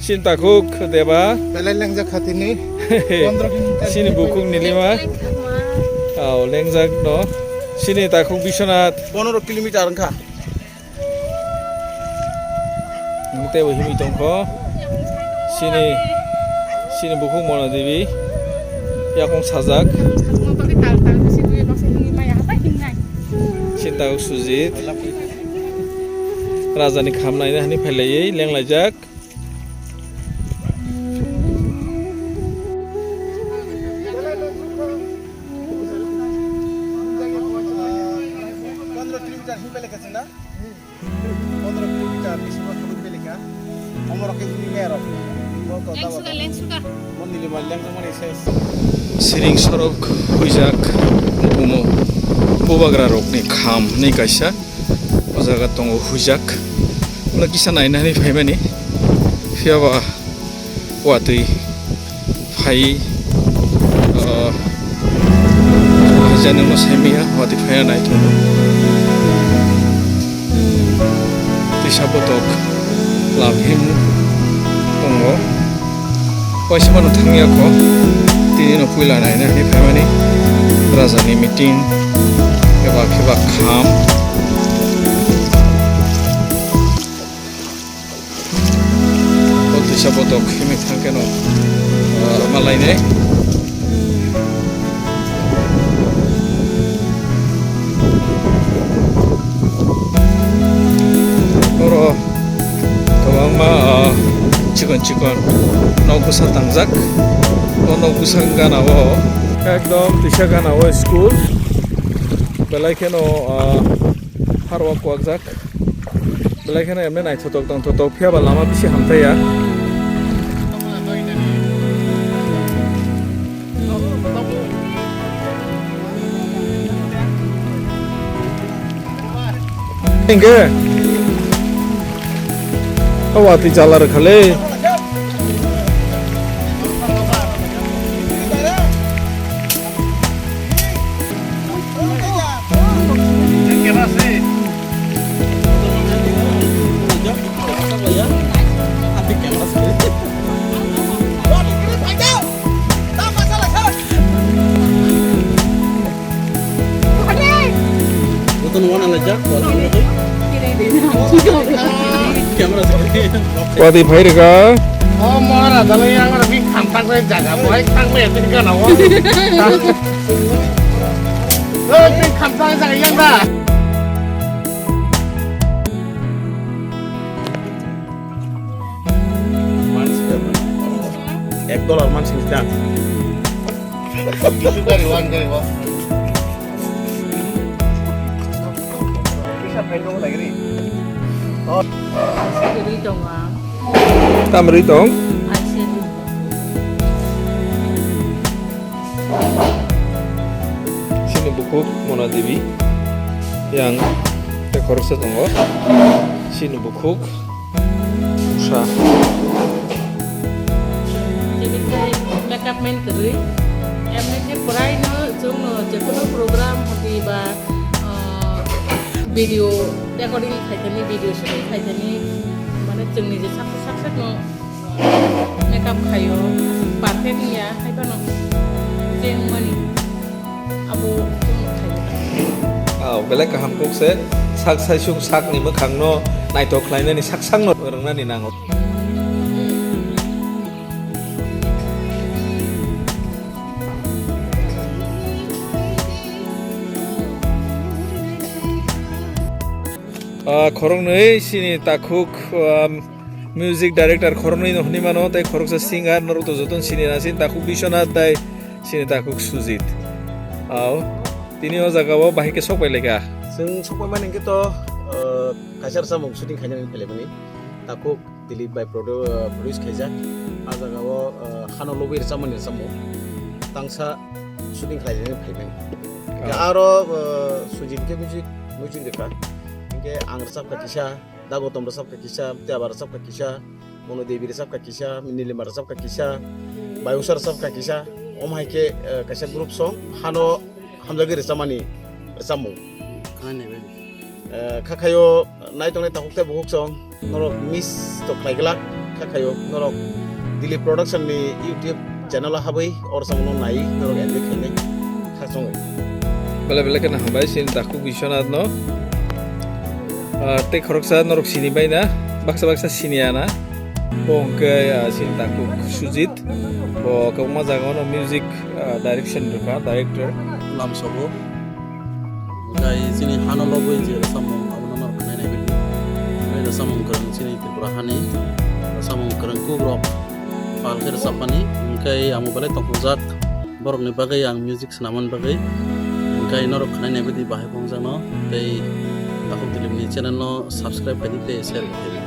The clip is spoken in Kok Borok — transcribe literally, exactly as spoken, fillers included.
Chini takhuk Deba. Belai lengjak kha tini. Pondro kilometer. Chini bukhuk Nilima. Aw, lengjak no. Chini takhuk Biswanath. Pondro kilometer wngkha. Tei bo himwi tongkho. Chini, chini bukhuk Mona Devi. Yakung sajak. Chini takhuk Sujit. Rajani kham naina hwnwi phailaiwi lenglaijak. Siring sorok huijak bumo bubagra rokni kham hwnwi kaisa. O jaga tongo huijak. Ulo kisa nainani phaimani. Phiya ba watwi phai, ah, jani ulo saimaya watwi phaiya naithok. Tisa botok lamhim tongo. Waisa mano thangya kho, tini no puila naina hwnwi phaimani, raja ni meeting, kebak kebak kham. O twisa botok himwi thangkhe no, ah, malainai. Oro kwbangma, ah, chikon chikon nok bwsa tangjak. O nok bwsa gana o ekdom tisa gana o school. Belai kheno, ah, harwa kwkjak. Belai kheno emne naithotok tongthotok, phiya ba lama bisi hamthai ya. Hingke. O watwi chala rwkha le. Watwi phai rwkha. O Maharaja le yang ora bini khamtang le jaga, boy, thang le, tini gana, o. O, bini khamtang jaga, yang da. Ek dollar man sing ta. Tam rwi tong. Chini bukhuk Mona Devi, yang tei khoroksa tongo. Chini bukhuk Usa. Tini khai makeup man kwrwi. Emni khe pwraino chwngno jekono program hodi ba, ah, video recording khaithani, video shooting khaithani, mane chwngni je sak sak sakno makeup khaio, perfect wngya, haiphano je wngmani abo chwngno khaio. Ah, belai kaham kok se, sak saisung sakni mwkhangno naithok khlainani, sak sakno rwngnani nango. Ah, khoroknwi chini takhuk, ah, music director khoroknwi no hwnwi mano, tei khoroksa singer, norok to jotono sini na, chini takhuk Biswanath tei chini takhuk Sujit. Aw, tini o jaga o bahai khe sok pai lai kha. Chwng sok pai mani hwnkhe to, ah, kaisa rwchapmung shooting khainani phai lai mani. Takhuk Dilip bai produ-, ah, produce khaijak. Ah jaga o, ah, hano lobwi rwchapmani rwchapmung. Tangsa shooting khlainani phaimani. Ah. Aro, ah, Sujit khe music, music rwkha. Hinkhe ang rwchapkha kisa, Dagotom rwchapkha kisa, Tiyaba rwchapkha kisa, Mono Devi rwchapkha kisa, Nilima rwchapkha kisa, Bayungsa rwchapkha kisa. Omo hai khe, ah, kaisa group song, hano hamjagwi rwchapmani rwchapmung. Khwnai naibai. Eh, kha khaio naitongnai takhuk tei bukhuk song norok miss to khlai glak. Kha khayo norok Dilip Production ni YouTube channel o habwi oro chwngno nai norok enjoy khainai khachangwi. Belai belai kheno hambai chini takhuk Biswanath no. Ah, tei khoroksa norok sini bai na, baksa baksa sini ya na. Bo hwnkhe, ah, chini takhuk Sujit. Bo kwbangma jaga no music, ah, direction rwkha, director. Lamsogo. Hwnkhe chini hano lobwi je rwchapmung abono norok khnai nai bai. Hwnkhe rwchapmung kwrwng chini Tripura hani. Rwchapmung kwrwng kuk rok pal khe rwchapmani. Hwnkhe amo belai tongthokjak. Borokni bagwi ang music swnamani bagwi. Hwnkhe norok khnai nai bai di bahai phungjakno. Tei takhuk Dilip ni channel no subscribe khai di tei share khai di.